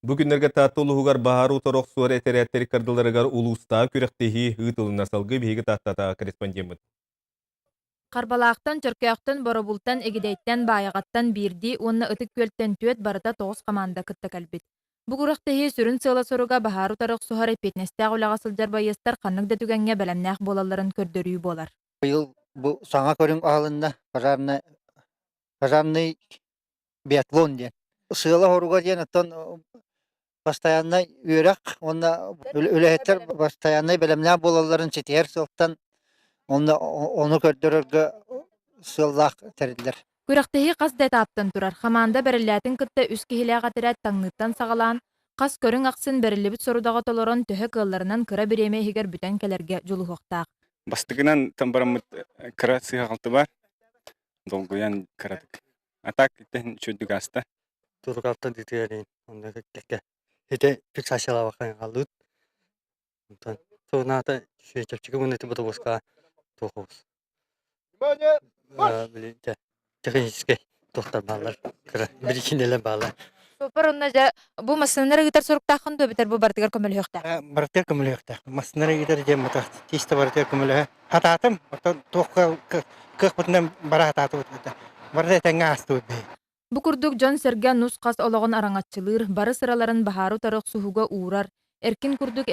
Бу күннэргэ Таатта улууһугар баһаар утары охсуһар этэрээттэр ыккардыларыгар улуустааҕы күрэхтэһии ыытылынна. Салгыы биһиги Тааттатааҕы корреспондеммыт. Харбалаахтан, Чөркөөхтөн, Боробултан, Игидэйтэн, Баайаҕаттан биирдии уонна Ытык Күөлтэн түөрт барыта тоҕус хамаанда кытта кэлбит. Бу күрэхтэһии сүрүн сыала-соруга баһаар утары охсуһар эппиэтинэстээх үлэҕэ сылдьар байыастар ханнык да түгэҥҥэ бэлэмнээх буолалларын көрдөрүү буолар. Быйыл бу саҥа көрүҥ аһылынна пожарный, пожарный биатлон диэн. Сыала-соруга диэн оттон постояннай үөрэх уонна үлэһиттэр постояннай бэлэмнээх буолалларын ситиһэр сыалтан уонна ону көрдөрөргө сыаллаах тэриллэр. Күрэхтэһии хас да этаптан турар. Хамаанда бэриллээтин кытта үс киһилээх этэрээт таҥныыттан саҕалаан, хас көрүҥ ахсын бэриллибит сорудаҕы толорон төһө кыалларынан кыра бириэмэ иһигэр бүтэн кэлэргэ дьулуһуохтаах. Бастакынан там бараммыт кыра сыыһа-халты бар, долгуйан кыратык. А так иттэн үчүгдүк ааста. Турукалтан дитиэрин онно кэккэ ити фиксациялаабакка хааллыбыт. Онтон тугунаата чэпчэки уонна ити бодобуоска туохубус. Били техническэй туохтар бааллар кыра биричиинэлэр бааллар. Суоппар онно дьэ бу массыыналары ыытар соруктааххын дуо эбэтэр бу барытыгар көмөлөһүөхтээх? Барытыгар көмөлөһүөхтээх. Массыыналары ыытар диэн матах чисто барытыгар көмөлөһө хатаатым. Оттон туохха кыахпытынан бара хатаатыбыт. Барыта этэҥҥэ аастыбыт биһи. Бу курдук дьон-сэргэ нус-хас олоҕун араҥаччылыыр, бары сыраларын баһаары утары охсуһууга уурар, эркин курдук.